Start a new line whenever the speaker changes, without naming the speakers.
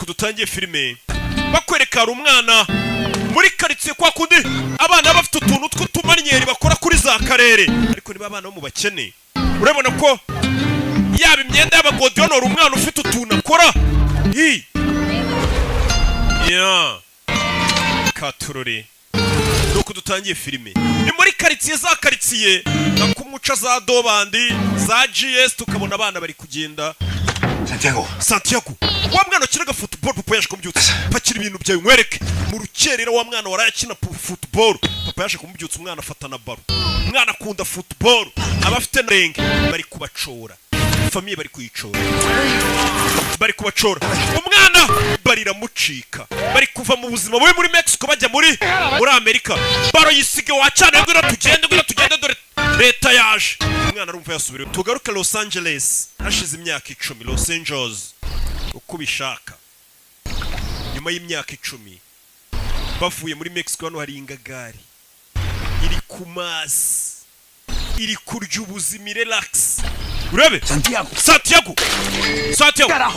Dutangiye filime bakwereka hari umwana muri karitsiye, kwa kundi abana baba bafite utuntu tw'utumanyeri bakora kuri za karere, ariko niba abana bo mu bakene, urabona ko yaba imyenda y'abagodiyonora, umwana ufite utuntu akora hi ya katurore. Nuko dutangiye filime, ni muri karitsiye, za karitsiye nka kumuca za dobandi za GS, tukabona abana bari kugenda.
Santiago.
Santiago, wa mwana wakinaga football, papa yaje kumubyutsa. "Pakira ibintu byawe nkwereke." Mu rukerera, wa mwana waraye akina football, papa yaje kumubyutsa. Umwana afata na baro, umwana akunda football, aba afite na renge. Bari kubacora, famille bari kuyicora, bari kubacora. Umwana bariramucika, bari kuva mu buzima bubi muri Mexico bajya muri Amerika. Baro yisige wacana, "Ngwino tugende, ngwino tugende, dore leta yaje." Umwana arumva yasubira. Tugaruke Los Angeles hashize imyaka 10, Los Angeles uko ubishaka. Nyuma y'imyaka 10 bavuye muri Mexico, hano hari ingagari iri ku mazi, iri kurya ubuzima, relax. Urebe.
Santiago.
Santiago, Santiago.
Carajo.